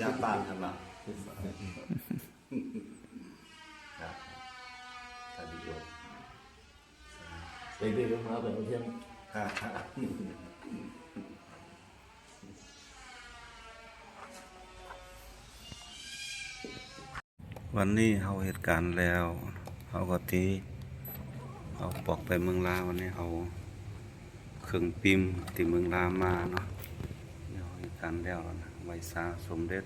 ຍາບານຫັ້ນລະ ຄັບ ເດັກໆມາເປັນເພິ່ນ ວັນນີ້ເຮົາເຮັດການແລ້ວ ເຮົາກໍຕິເອົາປອກໄປເມືອງລາວ ວັນນີ້ເອົາເຄື່ອງປິມທີ່ເມືອງລາວມາເນາະ ດຽວເຮັດການແລ້ວແລ້ວນະ ໄຫວ້ສາສົມເດັດ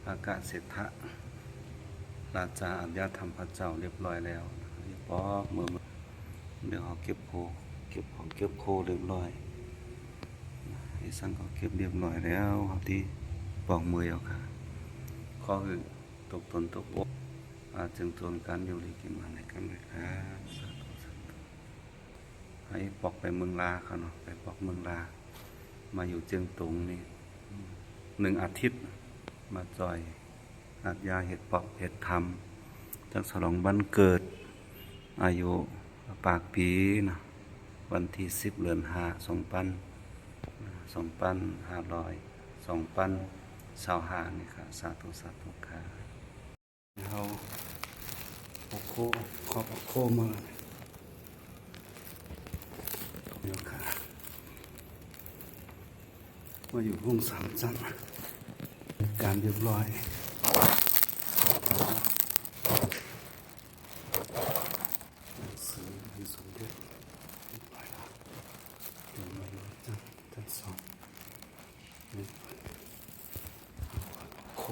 ອາກາເສດຖະ ລາຊາອາດຍາທຳພະເຈົ້າລຽບຮ້ອຍແລ້ວນະ ປອກເມືອງ ດຽວເຮົາເກັບໂຄ ເກັບຂອງເກັບໂຄລຽບຮ້ອຍ ອີສັງກໍເກັບລຽບຮ້ອຍແລ້ວ ເຮົາຕິປອກເມືອງເອົາຄ່າ ຂໍໃຫ້ຕົກຕົນຕົກອົກ ອາ ເຈີນຕົນການຢູ່ດີກິນໝານໃນກຳໄລ ສາທຸ ສາທຸ ໃຫ້ປອກໄປເມືອງລາເຂົາເນາະ ໄປປອກເມືອງລາ ມາຢູ່ເຈີນຕົງນີ້ໜຶ່ງອາທິດ ມາຊ່ອຍອາດຍາເຮັດປອກເຮັດທຳ ຈັກສະຫຼອງວັນເກີດ ອາຍຸປາກປີເນາະ ວັນທີສິບ ເດືອນຫ້າ ສອງພັນ ສອງພັນຫ້າຮ້ອຍ ສອງພັນຊາວຫ້ານີ້ຄ່ະ ສາທຸ ສາທຸຄ່ະ. ເຮົາເອົາໂຄ ຄອບເອົາໂຄມາແລ້ວ ດຽວຄ່ະ ມາຢູ່ໂຮງສາມຊັ້ນ ການລຽບຮ້ອຍ ໜັງສືໃຫ້ສົມເດັດ ລຽບຮ້ອຍແລ້ວ ດຽວມາຢູ່ຊັ້ນ ຊັ້ນສອງ ໂຄ